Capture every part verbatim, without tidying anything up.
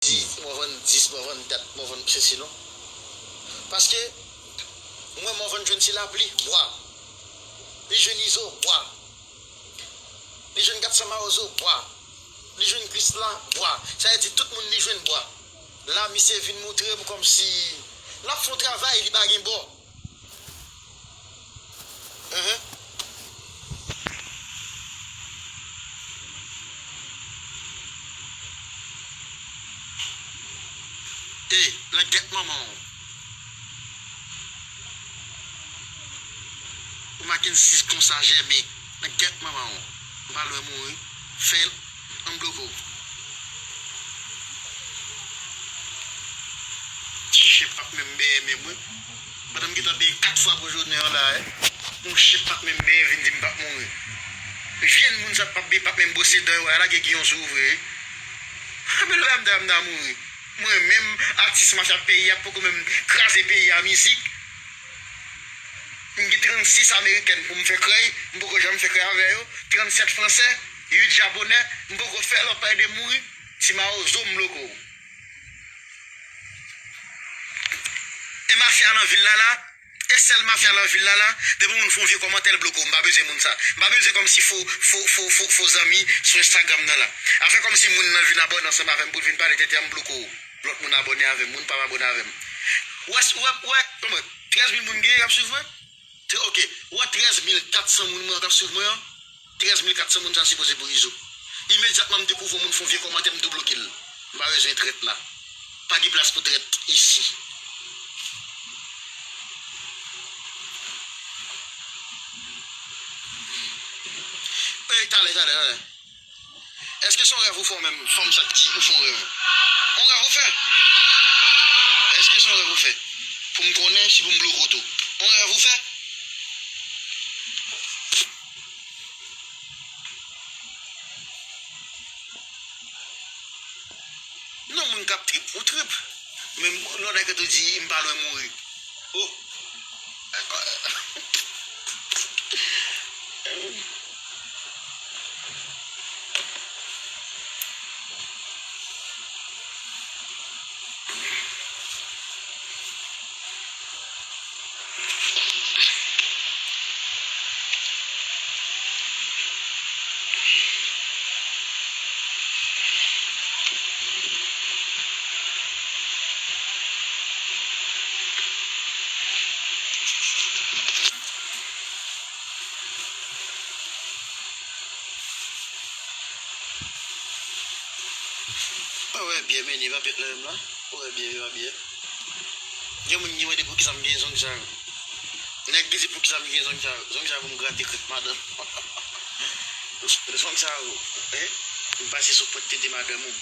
di, mwen vann dis, mwen vann kat, mwen vann sesi non. Paske, mwen, mwen vann jwenn Ti Lapli, bwa. Li jwenn Izo, bwa. Li jwenn Gatsan Mawozo, bwa. Li jwenn Krisla, bwa. Sa vle di tout moun li jwenn bwa. La, misye vin montre m kòmsi l ap fè yon travay, li pa gen bò. Enhen. E, langèt manman w. Ou Mackenzie konsa jèmen. Langèt manman w. M pa lwen mouri. Fè l. Ann bloko w. Ti chen p ap menm bèyè menm wi. Pandan m gentan peye kat fwa pou jounen an la, wi. Yon chen p ap menm bèyè vin di m p ap mouri. Vye moun sa p ap, p ap menm bwose dan yo, a lage giyon sou ou vre, wi. Anben lè m ta, m ta mouri. Mwen menm, atis mafya peyi a, poko menm kraze peyi a mizik. M gen trannsis amerikèn pou m fè krèy, m poko janm fè krèy avè yo. Trannsèt fransè, uit japonè, m poko fè l, w ap pale de mouri. Ti mawozo m bloko w. E mafya nan vil la la, e sèl mafya nan vil la la, depi moun fè yon vye kòmantè l bloko w, m pa bezwen moun sa. M pa bezwen kòmsi fo, fo, fo, fo, fo zanmi sou Instagram nan la. Afè kòmsi moun nan vin abòne ansanm avè m pou l vin pale tenten an, m bloko w. Lòt moun abòne avè m, moun pa abòne avè m. Ou wè, ou wè, ou wè, kòman, trèz mil moun genyen k ap swiv mwen? Tre-, ok, ou wè trèz mil katsan moun mwen k ap swiv mwen an? Trèz mil katsan moun sa sipoze pou Izo. Imedyatman m dekouvri yon moun fè yon vye kòmantè, m tou bloke l. M pa bezwen trèt la. Pa gen plas pou trèt isi. Ey, talè, talè, talè. Èske se yon rèv ou fè w menm, fanm sa k di ou fè yon rèv? Yon rèv ou fè? Èske se yon rèv ou fè? Pou m konnen, si pou m bloke w tou. Yon rèv ou fè? Non, moun k ap trip, ou trip. Men lòt nèg tou di, m pa lwen mouri. Oh! Ou wè byen, men li pa byen nan menm la. Ou wè byen, li pa byen. Gen moun ki mande poukisa m gen zong sa yo. Nèg ki di poukisa m gen zong sa yo. Zong sa yo pou m grate krèk madanm. Zong sa yo, hein? M pase sou pwent tete madanm ou.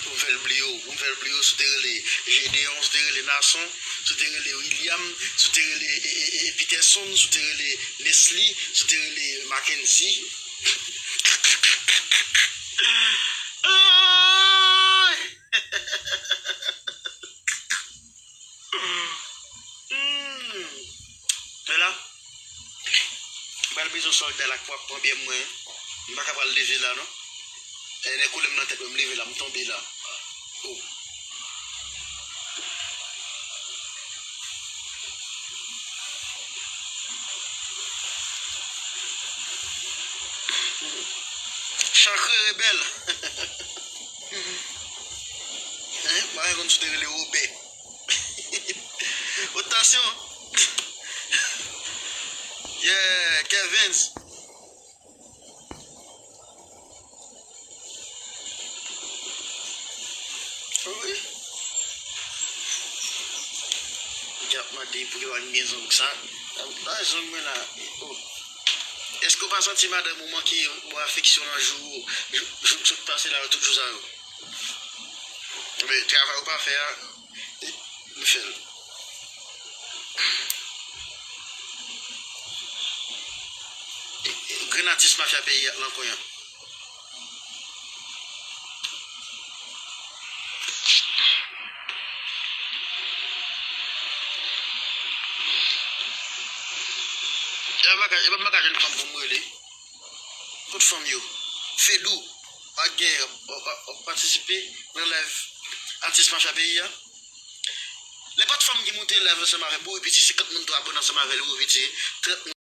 Pou m fè l bliye w, pou m fè l bliye w, si w te rele Gédéon, si w te rele Nason, si w te rele William, si w te rele, e, e, e, Peterson, si w te rele Nesly, si w te rele Mackenzie. Ay! Hmm. Men la, m pral bezwen sòlda la k ap pran byen mwen. M pa ka pral leve la, non. E, nèg koule m nan tèt mwen, m leve la, m tonbe la. Oh. Chakré rebèl. Hein? M pa konn si w te rele Wobè. Rotasyon. Yeah, Kevins. Wi. Nèg ap mande poukisa m gen zong sa. Nan zong mwen la. Oh. Èske w pa santi madanm ou manke w afeksyon nan jou, jou, jou, jou k pase la yo, tout jou sa yo? Men travay ou pa fè a, m fè l. Grenn atis mafya peyi a lan konnya. E pa bagay, e pa bagay jèn fanm pou m rele. Kot fanm yo? Fedou. Ak gen w ap patisipe nan live atis macha peyi a. Nenpòt fanm ki moute live ansanm avè Bouri Piti, senkant moun tou abone ansanm avè l, Bouri Piti, trant moun.